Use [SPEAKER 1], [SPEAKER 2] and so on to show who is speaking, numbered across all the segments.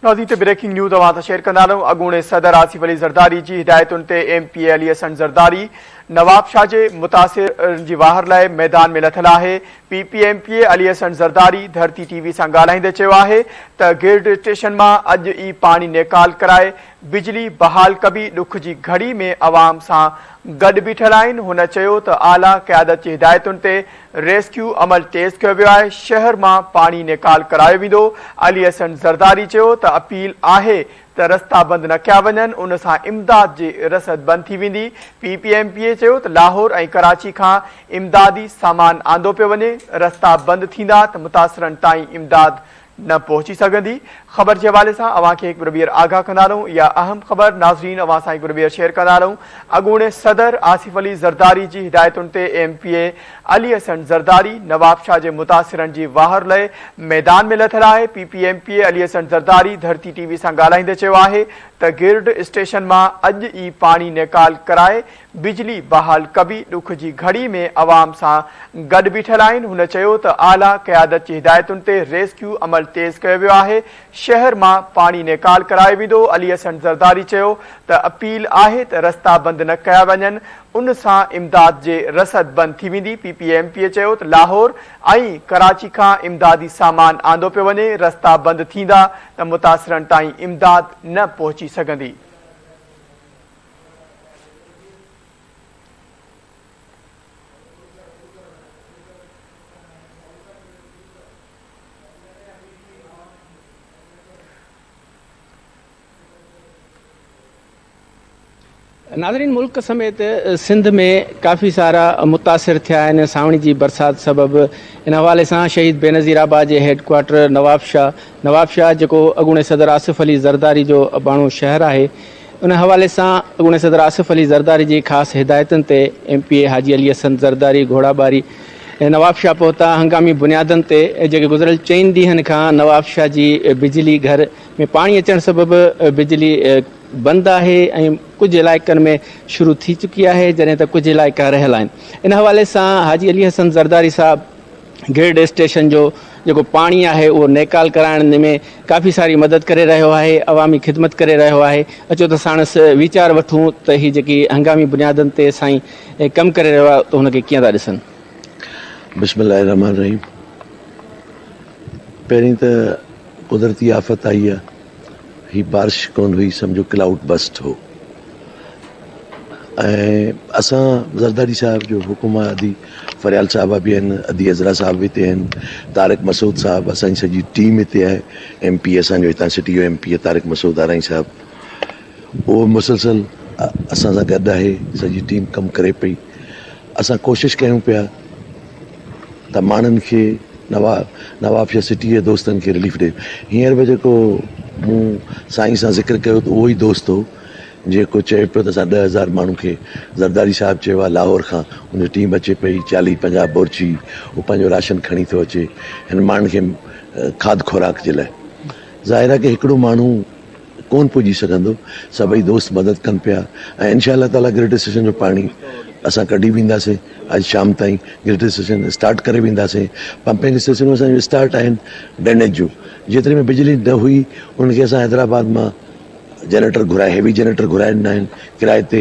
[SPEAKER 1] ناظرين ته breaking news اوهان سان شيئر ڪندا هلون اڳوڻي صدر آصف علي زرداري جي هدايتن تي M P A Ali Hassan Zardari Nawabshah جي متاثرن جي واهر لاء ميدان ۾ لٿل آهي P P M P A Ali Hassan Zardari Dharti T V سان ڳالهائيندي چيو آهي ته گرڊ اسٽيشن مان اڄ ئي پاڻي نيڪال ڪرائي بجلي بحال ڪبي ڏک جي گهڙي ۾ عوام سان گڏ بيٺل آهن هن چيو ته اعليٰ قيادت جي هدايتن تي ريسڪيو عمل تيز ڪيو ويو آهي، شهر مان پاڻي نيڪال ڪرايو ويندو، علي حسن زرداري چيو ته اپيل آهي ته رستا بند نه ڪيا وڃن، ان سان امداد جي رسد بند ٿي ويندي، P P M P A چيو ته لاهور ۽ ڪراچي کان امدادي سامان آندو پيو وڃي، رستا بند ٿيندا ته متاثرن تائين امداد نه پهچي سگهندي. خبر جي حوالي سان اوهان کي هڪ ڀيرو ٻيهر آگاهه ڪندا رهون اها اهم خبر ناظرين اوهان سان هڪ ڀيرو ٻيهر شيئر ڪندا رهون اڳوڻي صدر آصف علي زرداري جي هدايتن تي M P A Ali Hassan Zardari Nawabshah جي متاثرن جي واهر لئه ميدان ۾ لٿل آهي P P M P A Ali Hassan Zardari Dharti T V سان ڳالهائيندي چيو آهي ته گرڊ اسٽيشن مان اڄ ئي پاڻي نيڪال ڪرائي بجلي بحال ڪبي، ڏک جي گهڙي ۾ عوام سان گڏ بيٺل آهن، هن چيو ته اعليٰ قيادت جي هدايتن تي ريسڪيو عمل تيز ڪيو ويو آهي، شهر مان پاڻي نيڪال ڪرايو ويندو، علي حسن زرداري چيو ته اپيل آهي ته رستا بند نه ڪيا وڃن، ان سان امداد جي رسد بند ٿي ويندي، P P M P A چيو ته لاهور ۽ ڪراچي کان امدادي سامان آندو پيو وڃي، رستا بند ٿيندا ته متاثرن تائين امداد نه پهچي سگهندي.
[SPEAKER 2] ناظرين ملڪ سميت سنڌ ۾ ڪافي سارا متاثر ٿيا آهن سانوڻي جي برسات سبب ان حوالي سان شهيد بينظير آباد جي هيڊ ڪوارٽر نوابشاهه نوابشاهه جيڪو اڳوڻي صدر آصف علي زرداري جو اباڻو شهر آهي ان حوالي سان اڳوڻي صدر آصف علي زرداري جي خاص هدايتن تي M P A Haji Ali Hassan Zardari Ghorabari Nawabshah پهتا هنگامي بنيادن تي جيڪي گذريل چئن ڏينهن کان نوابشاهه جي بجلي گهر ۾ پاڻي اچڻ سبب بجلي بند آهي ۽ ڪجهه علائقن ۾ شروع ٿي چڪي آهي جڏهن ته ڪجهه علائقا رهيل آهن ان حوالي سان حاجي علي حسن زرداري صاحب گرڊ اسٽيشن جو جيڪو پاڻي آهي اهو نيڪال ڪرائڻ ۾ ڪافي ساري مدد ڪري رهيو آهي عوامي خدمت ڪري رهيو آهي اچو ته ساڻس ويچار وٺون ته هي جيڪي هنگامي بنيادن تي سائين ڪم ڪري رهيو آهي ته هن کي ڪيئن ٿا ڏسن.
[SPEAKER 3] بسم الله الرحمٰن الرحيم پهرين ته قدرتي آفت آئي آهي هي بارش ڪونه هئي سمجهو ڪلائوڊ بسٽ هو ۽ اسان زرداري صاحب جو حڪم آهي ادي فريال صاحبه به آهن ادي عذرا صاحب به هتي آهن طارق مسعود صاحب اسان جي سڄي ٽيم هتي آهي ايم پي اسان جو هتان سٽي جو M P Tariq Masood Arain صاحب اهو مسلسل اسان سان گڏ آهي سڄي ٽيم ڪم ڪري پئي اسان ڪوشش ڪيون پيا ته ماڻهن کي نواب نوابشاهه سٽي جي دوستن کي رليف ڏي هينئر به جيڪو مون سائين سان ذڪر ڪيو ته اهو ئي دوست هو جيڪو چئي پيو ته اسان 10,000 ماڻهن کي زرداري صاحب چيو آهي لاهور کان ان جي ٽيم اچي پئي چاليهه پنجاهه بورچي هو پنهنجو راشن کڻي ٿو اچي هن ماڻهن کي کاڌ خوراڪ جي لاء ظاهر آهي ڪه هڪڙو ماڻهو ڪون پڄي سگهندو سڀئي دوست مدد ڪن پيا ۽ انشاء الله تعالي گرڊ اسٽيشن جو پاڻي اسان ڪڍي وينداسين اڄ شام تائين گرڊ اسٽيشن اسٽارٽ ڪري وينداسين پمپنگ اسٽيشنون اسان جون اسٽارٽ آهن ڊرينيج جون جيتري ۾ بجلي نه هئي انهن کي اسان حيدرآباد مان جنريٽر گهرائي هيوي جنريٽر گهرائي ڏنا آهن ڪرائي تي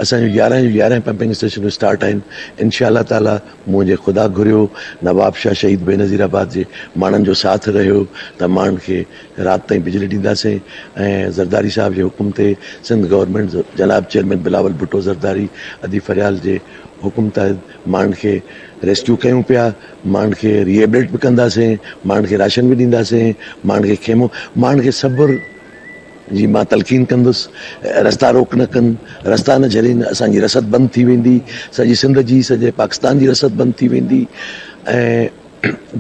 [SPEAKER 3] اسان جون يارهن جون يارهن پمپنگ اسٽيشنون اسٽارٽ آهن انشاء الله تعالي منهنجي خدا گهريو نوابشاهه شهيد بينظير آباد جي ماڻهن جو ساٿ رهيو ته ماڻهن کي رات تائين بجلي ڏينداسين ۽ زرداري صاحب جي حڪم تي سنڌ گورنمينٽ جناب چيئرمين بلاول ڀٽو زرداري ادي فريال جي حڪم تحت ماڻهن کي ريسڪيو ڪيون پيا ماڻهن کي ريهيبليٽ به ڪنداسين ماڻهن کي راشن به ڏينداسين ماڻهن کي خيمو ماڻهن کي صبر جي مان تلقين ڪندس رستا روڪ نه ڪن رستا نه جهلين اسان جي رسد بند ٿي ويندي سڄي سنڌ جي سڄي پاڪستان جي رسد بند ٿي ويندي ۽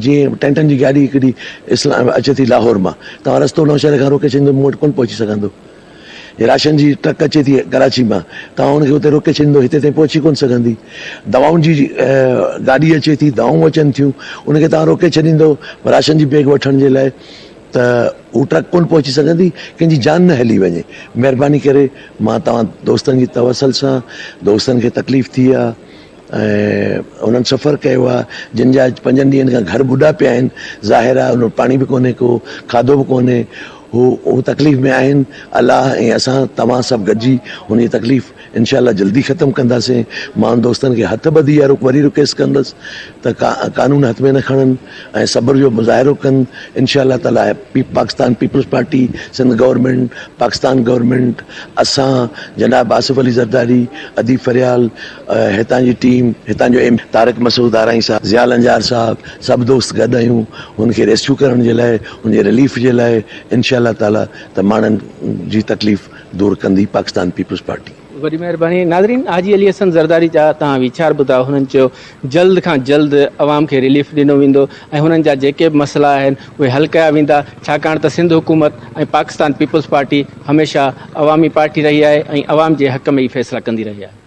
[SPEAKER 3] جيئن ٽينٽن جي گاڏي هڪ ڏينهن اسلام اچي ٿي لاهور مان توهان رستو نوشهري کان روڪي ڇڏيندو مون وٽ ڪونه پهچي سگهندو راشن جي ٽرڪ اچي ٿي ڪراچي مان توهان ان کي اتي روڪي ڇڏيندو هتي تائين پهچي ڪونه سگهندي دوائن جي گاڏي اچي ٿي دوائون اچن ٿيون ان کي توهان روڪي ڇڏيندو راشن جي بيگ وٺڻ جي لاء ته هو ٽرڪ ڪونه پهچي سگهندي ڪنهن جي جان نه هلي وڃي مهرباني ڪري مان توهان دوستن جي توسل سان دوستن کي تڪليف ٿي آهي ۽ انهن سفر ڪيو آهي جن جا پنجن ڏينهن کان گهر ٻڏا پيا آهن ظاهر آهي ان وٽ پاڻي به ڪونهي ڪو کاڌو به ڪونهي هو هو تڪليف ۾ آهن الله ۽ اسان توهان سڀ گڏجي هن جي تڪليف انشاء الله جلدي ختم ڪنداسين مان دوستن کي هٿ ٻڌي يا وري رڪويسٽ ڪندس ته قانون هٿ ۾ نه کڻن ۽ صبر جو مظاهرو ڪن انشاء الله تعالي Pakistan Peoples Party Sindh government Pakistan government اسان جناب آصف علي زرداري اديب فريال هتان جي ٽيم هتان جو ايم طارق مسعود آرائين صاحب ضياء لنجار صاحب سڀ دوست گڏ آهيون هن کي ريسڪيو ڪرڻ جي لاء هن جي رليف جي لاء انشاء الله تعالي ته ماڻهن جي تڪليف دور ڪندي پاڪستان پيپلز پارٽي.
[SPEAKER 2] وڏي مهرباني ناظرين حاجي علي حسن زرداري جا توهان ويچار ٻڌا هنن چيو جلد کان جلد عوام کي رليف ڏنو ويندو ۽ هنن جا جيڪي به مسئلا آهن اهي حل ڪيا ويندا ڇاڪاڻ ته سنڌ حڪومت ۽ پاڪستان پيپلز پارٽي هميشه عوامي پارٽي رهي آهي ۽ عوام جي حق ۾ ئي فيصلا ڪندي رهي آهي.